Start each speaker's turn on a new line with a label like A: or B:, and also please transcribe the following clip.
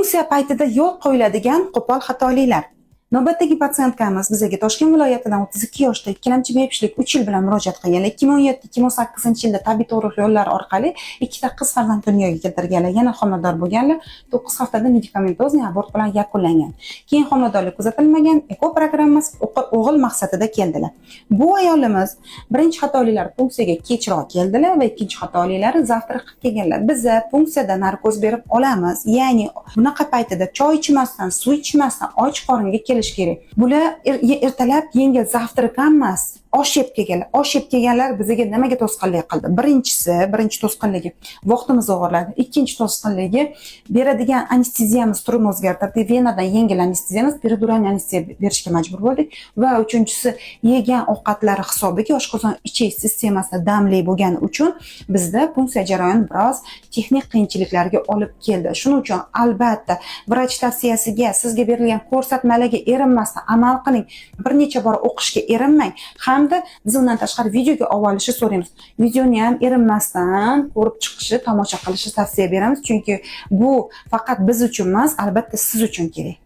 A: Punksiya paytida yo'l qo'yiladigan qo'pol xatoliklar. Navbatdagi пациентка miz bizga Toshkent viloyatidan 32 yoshda, ikkilamchi bepushtlik 3 yil bilan murojaat qilganlar. 2017-2018 yilda tabiiy tug'ruq yo'llari orqali ikkita qiz farzand dunyoga keltirganlar. Yana homilador bo'lganlar. 9 haftada медикаментозный abort bilan yakunlangan. Keyin homiladorlik kuzatilmagan, ЭКО programmasi, o'g'il maqsadida keldilar. Bu ayolimiz birinchi xatoliklari punksiyaga kechroq keldilar va ikkinchi xatoliklari завтрак qilib kelganlar. Biza punksiyada narkoz berib olamiz. Ya'ni bunaqa paytida choy ichmasdan, suv ichmasdan och qoringa kelish kerak. Bular ertalab yengil завтрак emas, osh yeb kelganlar. Osh yeb kelganlar bizga nimaga to'sqinlik qildi? Birinchisi, birinchi to'sqinligi vaqtimizni o'g'irladi. Ikkinchi to'sqinligi beradigan anesteziyamiz turini o'zgartirdi. Venadan yengil anesteziyamiz перидуральный anesteziya berishga majbur bo'ldik va uchinchisi, yegan ovqatlari hisobiga oshqozon ichak sistemasida damli bo'lgani uchun bizda punksiya jarayoni biroz texnik qiyinchiliklarga olib keldi. Shuning uchun albatta vrach tavsiyasiga, sizga berilgan ko'rsatmalarga erinmasdan amal qiling. Bir necha bor o'qishga erinmang hamda biz undan tashqari videoga olib olishni so'raymiz. Videoni ham erinmasdan ko'rib chiqishi, tomosha qilishni tavsiya beramiz, chunki bu faqat biz uchun emas, albatta siz uchun kerak.